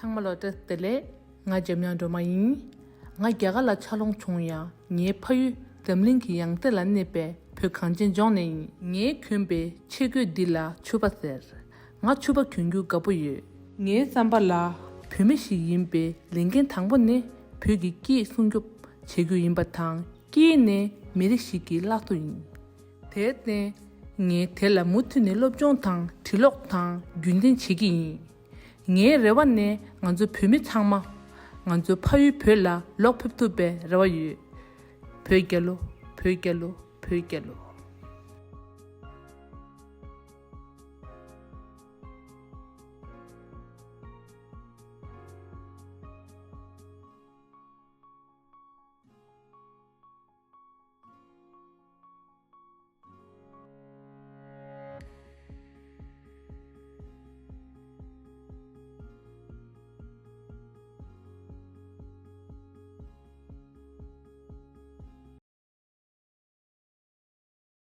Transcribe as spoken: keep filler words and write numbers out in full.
ཚང་མ་ལ་བཀྲ་ཤིས་བདེ་ལེགས། ང་འཇམ་དབྱངས་སྒྲོལ་མ་ཡིན། ང་རྒྱ་གར་ལ་ཆགས་ལོང་བྱུང་ཡང་ངའི་ཕ་ཡུལ་འཛམ་གླིང་གི་ཡང་རྩེ་ལ་གནས་པའི་བོད་གངས་ཅན་ལྗོངས་ནས་ཡིན། ངས་གྱོན་པའི་ཆས་གོས་འདི་ལ་ཕྱུ་པ་ཟེར། ང་ཕྱུ་པ་གྱོན་རྒྱུ་དགའ་པོ་ཡོད། ངའི་བསམ་པ་ལ་བོད་མི་ཞིག་ཡིན་པའི་ལས་འགན་དང་པོ་ནི་བོད་ཀྱི་སྐད་སྲུང་སྐྱོབ་བྱེད་རྒྱུ་ཡིན་པ་དང་། སྐད་ནི་མི་རིགས་ཤིག་གི་བླ་སྲོག་ཡིན། དེར་བརྟེན། ངས་དེ་ལ་མུ་མཐུད་ནས་སློབ་སྦྱོང་དང་འབྲི་ཀློག་དང་རྒྱུན་འཛིན་བྱེད་ཀྱི་ཡིན། ངའི་རེ་བ་ནི་ང་ཚོ་བོད་མི་ཚང་མ་ང་ཚོའི་ཕ་ཡུལ་བོད་ལ་ལོག་ཕེབས་ཐུབ་པའི་རེ་བ་ཡོད། བོད་རྒྱལ་ལོ། བོད་རྒྱལ་ལོ། བོད་རྒྱལ་ལོ།